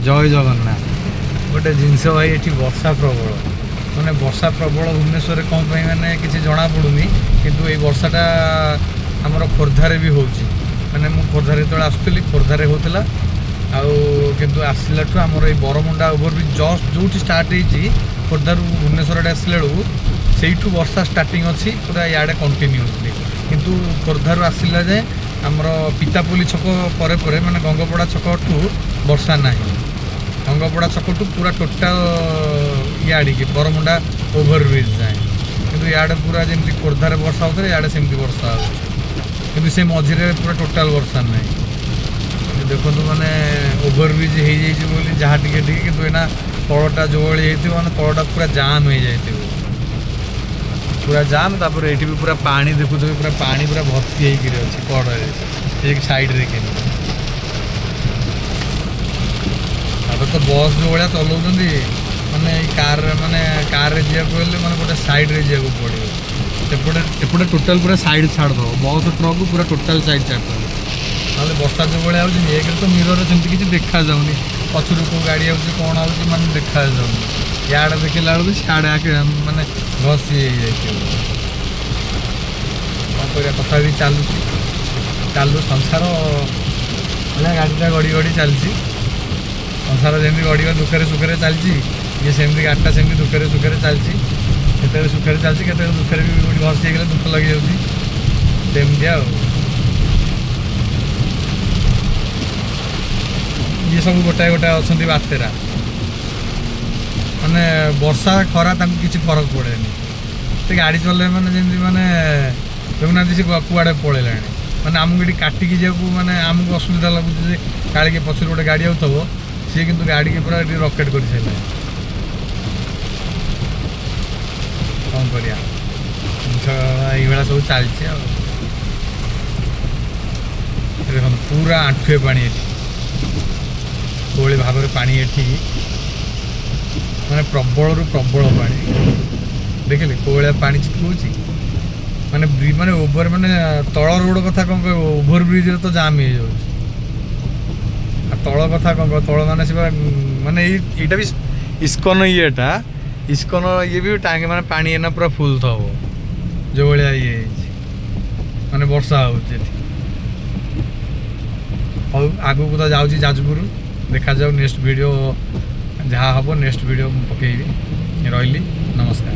ଜୟ ଜଗନ୍ନାଥ। ଗୋଟେ ଜିନିଷ ଭାଇ, ଏଠି ବର୍ଷା ପ୍ରବଳ, ମାନେ ବର୍ଷା ପ୍ରବଳ ଭୁବନେଶ୍ୱରରେ। କ'ଣ ପାଇଁ ମାନେ କିଛି ଜଣାପଡ଼ୁନି, କିନ୍ତୁ ଏଇ ବର୍ଷାଟା ଆମର ଖୋର୍ଦ୍ଧାରେ ବି ହେଉଛି। ମାନେ ମୁଁ ଖୋର୍ଦ୍ଧାରେ ଯେତେବେଳେ ଆସୁଥିଲି, ଖୋର୍ଦ୍ଧାରେ ହେଉଥିଲା। ଆଉ କିନ୍ତୁ ଆସିଲାଠୁ ଆମର ଏଇ ବରମୁଣ୍ଡା ଓଭରବ୍ରିଜ୍ ଜଷ୍ଟ ଯେଉଁଠି ଷ୍ଟାର୍ଟ ହେଇଛି, ଖୋର୍ଦ୍ଧାରୁ ଭୁବନେଶ୍ୱର ଆଡ଼େ ଆସିଲା ବେଳକୁ ସେଇଠୁ ବର୍ଷା ଷ୍ଟାର୍ଟିଂ ଅଛି ପୁରା ଇଆଡ଼େ କଣ୍ଟିନ୍ୟୁଅସଲି। କିନ୍ତୁ ଖୋର୍ଦ୍ଧାରୁ ଆସିଲା ଯାଏଁ ଆମର ପିତାପଲ୍ଲୀ ଛକ ପରେ ପରେ, ମାନେ ଗଙ୍ଗପଡ଼ା ଛକଠୁ ବର୍ଷା ନାହିଁ। ଗଙ୍ଗପଡ଼ା ଛକଠୁ ପୁରା ଟୋଟାଲ ଇଆଡ଼ିକି ବରମୁଣ୍ଡା ଓଭରବ୍ରିଜ୍ ଯାଏଁ। କିନ୍ତୁ ଇଆଡ଼େ ପୁରା ଯେମିତି ଖୋର୍ଦ୍ଧାରେ ବର୍ଷା ହେଉଥିଲା, ଇଆଡ଼େ ସେମିତି ବର୍ଷା ହେଉଛି। କିନ୍ତୁ ସେ ମଝିରେ ପୁରା ଟୋଟାଲ ବର୍ଷା ନାହିଁ। ଦେଖନ୍ତୁ, ମାନେ ଓଭରବ୍ରିଜ୍ ହେଇଯାଇଛି ବୋଲି ଯାହା ଟିକେ ଟିକେ। କିନ୍ତୁ ଏଇନା ତଳଟା ଯେଉଁଭଳି ହେଇଥିବ, ମାନେ ତଳଟା ପୁରା ଜାମ୍ ହେଇଯାଇଥିବ, ପୁରା ଜାମ୍। ତାପରେ ଏଇଠି ବି ପୁରା ପାଣି ଦେଖୁଥିବେ, ପୁରା ପାଣି ପୁରା ଭର୍ତ୍ତି ହେଇକିରି ଅଛି କଡ଼ରେ, ଏ ସାଇଡ଼ରେ କେମିତି। ତାପରେ ତ ବସ୍ ଯେଉଁ ଭଳିଆ ଚଲାଉଛନ୍ତି, ମାନେ ଏଇ କାରରେ, ମାନେ କାରରେ ଯିବାକୁ ହେଲେ ମାନେ ଗୋଟେ ସାଇଡ଼ରେ ଯିବାକୁ ପଡ଼ିବ। ସେପଟେ ଏପଟେ ଟୋଟାଲ୍ ପୁରା ସାଇଡ଼୍ ଛାଡ଼ିଦେବ, ବସ୍ ଟ୍ରକ୍ ପୁରା ଟୋଟାଲ୍ ସାଇଡ଼୍ ଛାଡ଼ିଦେବ। ନହେଲେ ବର୍ଷା ଯେଉଁ ଭଳିଆ ହେଉଛି, ଏକରେ ତ ମିରରରେ ସେମିତି କିଛି ଦେଖାଯାଉନି, ପଛରୁ କେଉଁ ଗାଡ଼ି ଆଉଛି, କ'ଣ ଆଉଛି, ମାନେ ଦେଖାଯାଉନି। ଇଆଡ଼େ ଦେଖିଲା ବେଳକୁ ସିଆଡ଼େ ମାନେ ଘଷି ହେଇଯାଇଥିବ। କ'ଣ କରିବା, ତଥାପି ଚାଲୁଛି, ଚାଲୁ ସଂସାର ଭଳିଆ ଗାଡ଼ିଟା ଗଡ଼ି ଗଡ଼ି ଚାଲିଛି। ସଂସାର ଯେମିତି ଗଡ଼ିବ ଦୁଃଖରେ ସୁଖରେ ଚାଲିଛି, ଇଏ ସେମିତି ଗାଡ଼ିଟା ସେମିତି ଦୁଃଖରେ ସୁଖରେ ଚାଲିଛି। କେତେବେଳେ ସୁଖରେ ଚାଲିଛି, କେତେବେଳେ ଦୁଃଖରେ ବି କୋଉଠି ଘଷି ହେଇଗଲେ ଦୁଃଖ ଲାଗିଯାଉଛି, ସେମିତି ଆଉ। ଇଏ ସବୁ ଗୋଟାଏ ଗୋଟାଏ ଅଛନ୍ତି ବାତେରା, ମାନେ ବର୍ଷା ଖରା ତାଙ୍କୁ କିଛି ଫରକ ପଡ଼େନି। ସେ ଗାଡ଼ି ଚଲେଇ ମାନେ ଯେମିତି, ମାନେ ଦେଖୁନାହାନ୍ତି, ସେ କୁଆଡ଼େ ପଳେଇଲାଣି। ମାନେ ଆମକୁ ଏଠି କାଟିକି ଯିବାକୁ ମାନେ ଆମକୁ ଅସୁବିଧା ଲାଗୁଛି ଯେ କାଳେ କିଏ ପଛରୁ ଗୋଟେ ଗାଡ଼ି ଆଉଥିବ। ସିଏ କିନ୍ତୁ ଗାଡ଼ିକି ପୁରା ଏଠି ରକେଟ୍ କରିସାରିଲାଣି। କ'ଣ କରିବା, ଜିନିଷ ଏଇଭଳିଆ ସବୁ ଚାଲିଛି। ଆଉ ଦେଖନ୍ତୁ, ପୁରା ଆଣ୍ଠୁଏ ପାଣି ଏଠି। କୋଉଭଳି ଭାବରେ ପାଣି ଏଠି, ମାନେ ପ୍ରବଳରୁ ପ୍ରବଳ ପାଣି। ଦେଖିଲେ କୋଉ ଭଳିଆ ପାଣି ଛିଟକଉଛି? ମାନେ ମାନେ ଓଭର, ମାନେ ତଳ ରୋଡ଼ କଥା କ'ଣ କହିବ? ଓଭର ବ୍ରିଜରେ ତ ଜାମ୍ ହେଇଯାଉଛି, ଆଉ ତଳ କଥା କ'ଣ କହିବ? ତଳ ମାନେ ସେ ମାନେ ଏଇଟା ବି ଇସ୍କନ ଇଏଟା, ଇସ୍କନ ଇଏ ବି ଟାଙ୍କି, ମାନେ ପାଣି ଏଇନା ପୁରା ଫୁଲ୍ ଥବ, ଯେଉଁ ଭଳିଆ ଇଏ ହେଇଛି, ମାନେ ବର୍ଷା ହେଉଛି ଏଠି। ହଉ, ଆଗକୁ ତ ଯାଉଛି ଯାଜପୁର, ଦେଖାଯାଉ ନେକ୍ସଟ ଭିଡ଼ିଓ ଯାହା ହେବ, ନେକ୍ସଟ ଭିଡ଼ିଓ ମୁଁ ପକେଇବି। ରହିଲି, ନମସ୍କାର।